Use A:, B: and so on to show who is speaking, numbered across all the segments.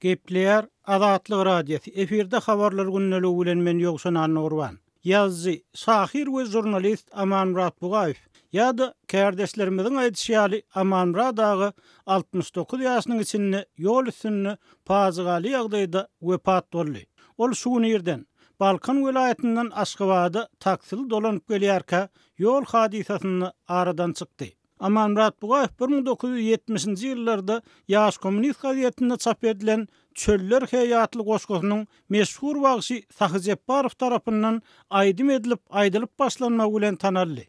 A: Gepleýär Azatlyk Radiosy, efirde Habarlar gündeligi bilen men Ýowşan Annagurban. Ýazyjy, şahyr we žurnalist Amanmyrat Bugaýew ýa-da kärdeşlerimiziň aýdyşy ýaly Amanmyrat aga 69 ýaşynyň içinde ýol üstünde pajygaly ýagdaýda wepat boldy. Ol şu gün irden, Balkan welaýatyndan Aşgabada taksili dolanyp gelýärkä ýol hadysasynda aradan çykdy. Amanmyrat Bugaýew 1970-nji ýyllarda Ýaş kommunist gazetinde çap edilen Çöller heý atly goşgusynyň meşhur bagşy Sahy Jepbarow tarapyndan aýdym edilip aýdylyp başlanmagy bilen tanaldy.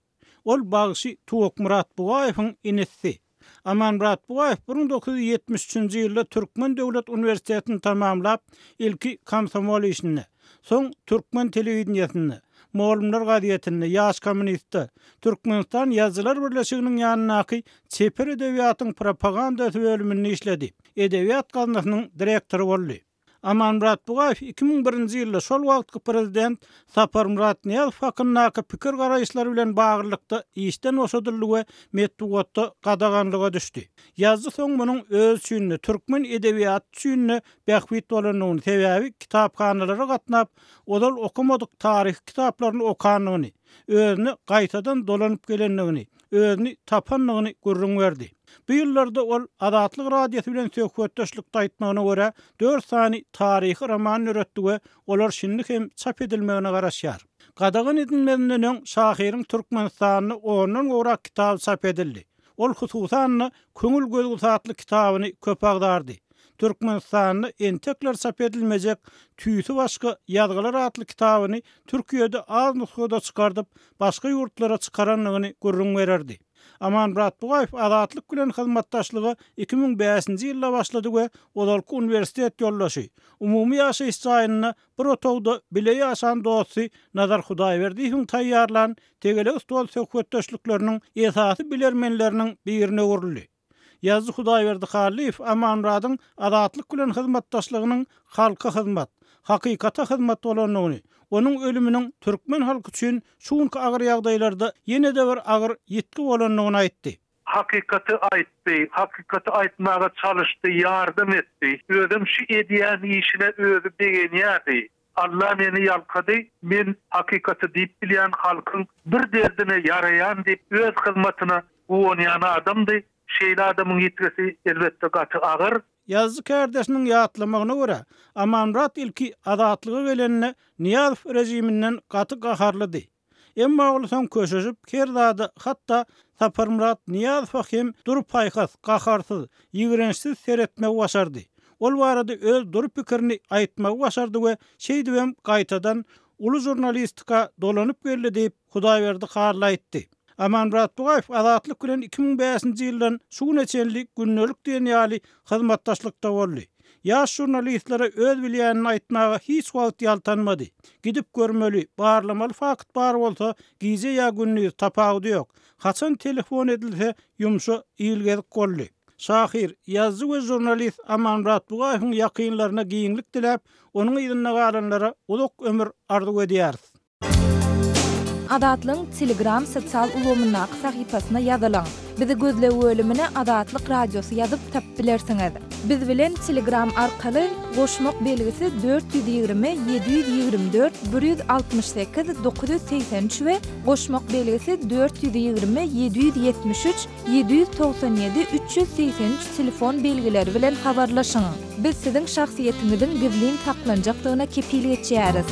A: Ol bagşy Tuwakmyrat Bugaýewiň inisi. Amanmyrat Bugaýew 1973-nji ýylda Türkmen döwlet uniwersitetini tamamlap, ilki komsomol işinde, soň türkmen telewideniýesinde, Mugallymlar gazetinde, Ýaş kommunistde, Türkmenistan Ýazyjylar birleşiginiň ýanyndaky çeper edebiýatyň propagandasy bölüminde işledi, edebiýat gaznasynyň direktory boldy. Amanmyrat Bugaýew 2001-nji ýylda şol wagtky prezident Saparmyrat Nyýazow hakyndaky pikir-garaýyşlary bilen baglylykda işden boşadyldy we metbugatda gadaganlyga düşdi. Ýazyjy soň munuň özi üçin-de, türkmen edebiýaty üçin-de bähbit bolandygyny, sebäbi kitaphanalara gatnap, ozal okamadyk taryhy kitaplaryny okandygyny, özüne gaýtadan dolanyp gelendigini, özüni tapandygyny gürrüň berdi. Bu ýyllarda ol Azatlyk Radiosy bilen söhbetdeşlikde aýtmagyna görä, dört sany taryhy roman döretdi we olar şindi hem çap edilmegine garaşýar. Gadagan edilmezinden öň şahyryň Türkmenistanda ondan gowrak kitaby çap edildi. Ol hususan-da Köňül gözgüsi atly kitabyny köp agdardy. Türkmenistanda entekler çap edilmejek Tüýsi başga ýazgylar atly kitabyny Türkiýede az nusgada çykardyp, başga ýurtlara çykarandygyny gürrüň bererdi. Amanmyrat Bugaýew Azatlyk bilen hyzmatdaşlyga 2005-nji ýylda başlady we ozalky uniwersitet ýoldaşy, umumy ýaşaýyş jaýynda bir otagda bile ýaşan dosty Nazar Hudaýberdiýewiň taýýarlan tegelek stol söhbetdeşlikleriniň esasy bilermenleriniň birine öwrüldi. Ýazyjy Hudaýberdi Hallyýew Amanmyradyň Azatlyk bilen hyzmatdaşlygynyň halka hyzmat, hakykata hyzmat bolandygyny, onuň ölüminiň türkmen halky üçin şu günki agyr ýagdaýlarda ýene-de bir agyr ýitgi bolandygyny aýtdy.
B: Hakykaty aýtdy, hakykaty aýtmaga çalyşdy, ýardam etdi. Özem şu edýän işine özi begenýärdi. Alla meni ýalkady, men hakykaty diýip bilýän halkyň bir derdine ýaraýan diýip öz hyzmatyna guwanýan adamdy. Şeýle adamyň ýitgisi elbetde gaty agyr.
A: Ýazyjy kärdeşiniň ýatlamagyna görä, Amanmyrat ilki azatlyga gelende Nyýazow režiminden gaty gaharlydy. Emma ol soň köşeşip, her zada, hatda Saparmyrat Nyýazowa hem dury paýhas, gaharsyz, ýigrençsiz seretmegi başardy. Ol barada öz dury pikirini aýtmagy başardy we şeýdibem gaýtadan uly žurnalistika dolanyp geldi diýip, Hudaýberdi Hally aýtdy. Amanmyrat Bugaýew Azatlyk bilen 2005-nji ýyldan şu güne çenli gündelik diýen ýaly hyzmatdaşlykda boldy. Ýaş žurnalistlere öz bilýänini aýtmaga hiç wagt ýaltanmady. Gidip görmeli, barlamaly fakt bar bolsa, gije ýa gündiz, tapawudy ýok. Haçan telefon edilse, ýumşa ilgezik boldy. Şahyr, ýazyjy we žurnalist Amanmyrat Bugaýewiň ýakynlaryna giňlik diläp, onuň yzynda galanlara uzak ömür arzuw edýäris.
C: Azatlygyň Telegram sosial ulgamyndaky sahypasyna ýazylyň. Bizi gözleg bölümine Azatlyk Radiosy ýazyp tapyp bilersiňiz. Biz bilen Telegram arkaly goşmak belgisi 420 724 168 983 we goşmak belgisi 420 773 797 383 telefon belgileri bilen habarlaşyň. Biz siziň şahsyýetiňiziň gizlin saklanjakdygyna kepil geçýäris.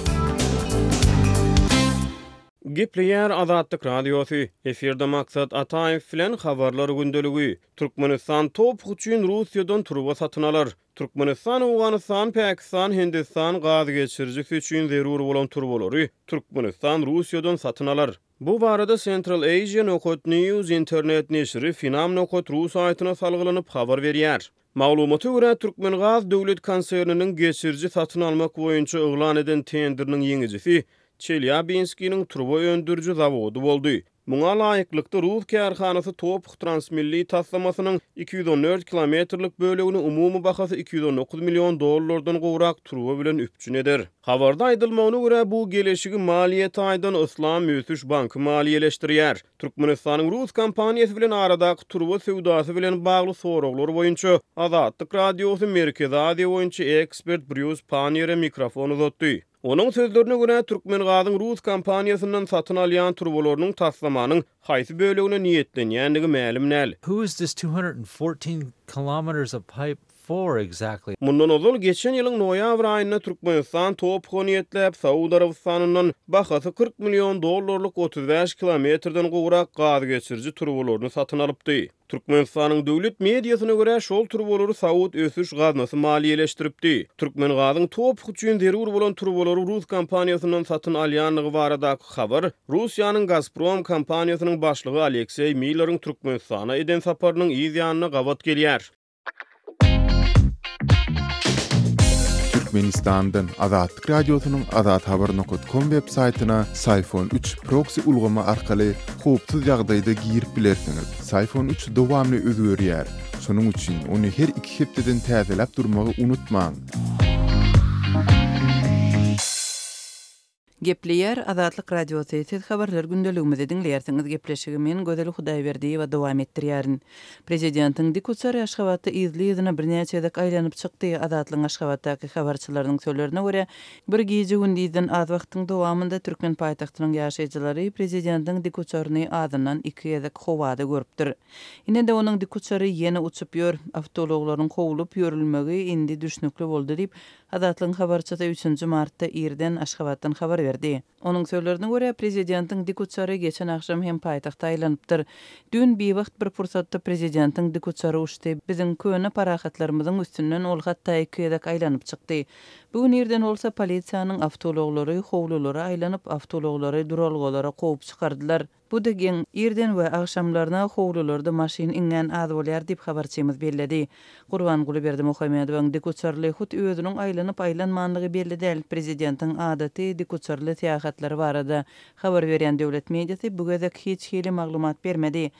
D: Gepleýär Azatlyk Radiosy, Efirde Maksat Ataýew bilen Habarlar gündeligi. Türkmenistan TOPH üçin Russiýadan turba satyn alar. Türkmenistan Owganystan, Pakistan, Hindistan gaz geçirijisi üçin zerur bolan turbalary Türkmenistan Russiýadan satyn alar. Bu barada Central Asia nokat news internet neşiri Finam nokat ru saýtyna salgylanyp habar berýär. Maglumata görä, Türkmengaz döwlet konserniniň geçiriji satyn almak boýunça yglan eden tenderiniň ýeňijisi Çelýabinskiniň turba öndüriji zawody boldy. Muňa laýyklykda, rus kärhanasy TOPH transmilli taslamasynyň 214 kilometrlik bölegini umumy bahasy 219 million dollardan gowrak turba bilen üpjün eder. Habarda aýdylmagyna görä, bu geleşigi maliýe taýdan Yslam ösüş banky maliýeleşdirýär. Türkmenistanyň rus kompaniýasy bilen aradaky turba söwdasy bilen bagly soraglar boýunça Azatlyk Radiosy Merkezi Aziýa boýunça ekspert Brýus Panniýere mikrofon uzatdy. Onuň sözlerine görä, Türkmengazyň rus kompaniýasyndan satyn alýan turbalarynyň taslamanyň haýsy bölegine niýetlenýändigi mälim däl.
E: Who is this 214 kilometers of pipe for exactly?
D: Mundan ozal, geçen ýylyň noýabr aýynda Türkmenistan TOPH-a niýetläp, Saud Arabystanyndan bahasy 40 million dollarlyk 35 kilometrden gowrak gazgeçiriji turbalaryny satyn alypdy. Türkmenistanyň döwlet mediasyna görä, şol turbalary Saud ösüş gaznasy maliýeleşdiripdi. Türkmengazyň TOPH üçin zerur bolan turbalary rus kompaniýasyndan satyn alýandygy baradaky habar Russiýanyň Gazprom kompaniýasynyň başlygy Alekseý Milleriň Türkmenistana eden saparynyň yz ýanyna gabat gelýär.
F: Türkmenistandan Azatlyk Radiosynyň azathabar nokat kom web saýtyna Syfon üç proksi ulgamy arkaly howpsuz ýagdaýda girip bilersiňiz. Syfon üç dowamly özgerýär. Şonuň üçin ony her iki hepdeden täzeläp durmagy unutmaň.
G: Gepleýär Azatlyk Radiosy, Siz Habarlar gündeligimizi diňleýärsiňiz. Gepleşigi men, Gözel Hudaýberdiýewa dowam etdirýärin. Prezidentiň dikuçary Aşgabatda yzly-yzyna birnäçe gezek aýlanyp çykdy. Azatlygyň Aşgabatdaky habarçylarynyň sözlerine görä, bir gije-gündizden az wagtyň dowamynda türkmen paýtagtynyň ýaşaýjylary prezidentiň dikuçaryny azyndan iki gezek howada görüpdir. Ine-de onuň dikuçary ýene uçup ýör. Awtoulaglaryň kowlup ýörülmegi indi düşnükli boldy diýip, Azatlygyň habarçysy üçünji martda irden Aşgabatdan habar berdi. Onuň sözlerine görä, prezidentiň dikuçary geçen agşam hem paýtagta aýlanypdyr. Düýn biwagt bir pursatda prezidentiň dikuçary uçdy. Biziň köne parahatlarymyzyň üstünden ol hatda iki gezek aýlanyp çykdy. Bu gün irden bolsa polisiýanyň awtoulaglary howlulara aýlanyp, awtoulaglary duralgalara kowup çykardylar. Bu-da geň, irden we agşamlaryna howlularda maşyn iňňän az bolýar diýip, habarçymyz belledi. Gurbanguly Berdimuhamedowyň dikuçarly hut özüniň aýlanyp-aýlanmanlygy belli däl. Prezidentiň adaty dikuçarly syýahatlary barada habar berýän döwlet mediasy bu gezek hiç hili maglumat bermedi.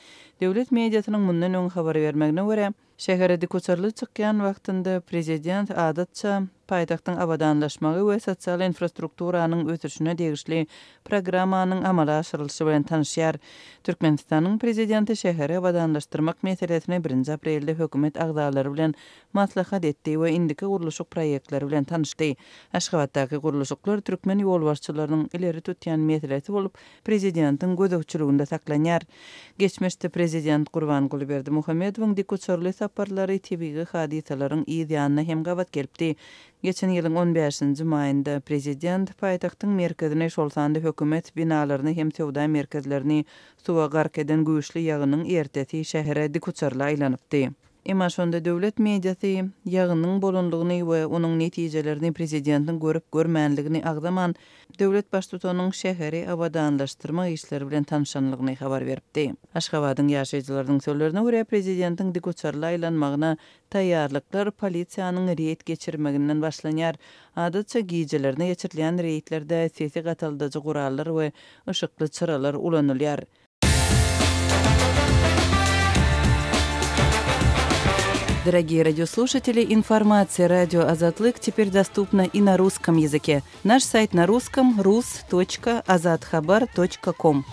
G: Döwlet mediasynyň mundan öň habar bermegine görä, Şähere dikuçarly çykýan wagtynda prezident, adatça, paýtagtyň abadanlaşmagy we sosial infrastrukturanyň ösüşine degişli programmanyň amala aşyrylyşy bilen tanyşýar. Türkmenistanyň prezidenti şäheri abadanlaşdyrmak meselesini birinji aprelde hökümet agzalary bilen maslahat etdi we indiki gurluşyk proýektleri bilen tanyşdy. Aşgabatdaky gurluşyklar türkmen ýolbaşçylarynyň ileri tutýan meselesi bolup, prezidentiň gözegçiliginde saklanýar. Geçmişde prezident Gurbanguly Berdimuhamedowyň dikuçarly saparlary tebigy hadysalaryň yz ýanyna hem gabat gelipdi. Geçen ýylyň on bäşinji maýynda prezident paýtagtyň merkezini, şol sanda hökümet binalaryny hem söwda merkezlerini suwa gark eden güýçli ýagynyň ertesi şähere dikuçarly aýlanypdy. Emma şonda döwlet mediasy ýagynyň bolanlygyny we onuň netijelerini prezidentiň görüp-görmänligini agzaman, döwlet baştutanyň şäheri abadanlaşdyrmak işleri bilen tanyşanlygyny habar beripdi. Aşgabadyň ýaşaýjylarynyň sözlerine görä, prezidentiň dikuçarly aýlanmagyna taýýarlyklar polisiýanyň reýd geçirmeginden başlanýar. Adatça, gijelerine geçirilýän reýdlerde sesi gataldyjy gurallar we yşykly çyralar ulanylýar. Дорогие радиослушатели, информация радио Азатлык теперь доступна и на русском языке. Наш сайт на русском rus.azathabar.com.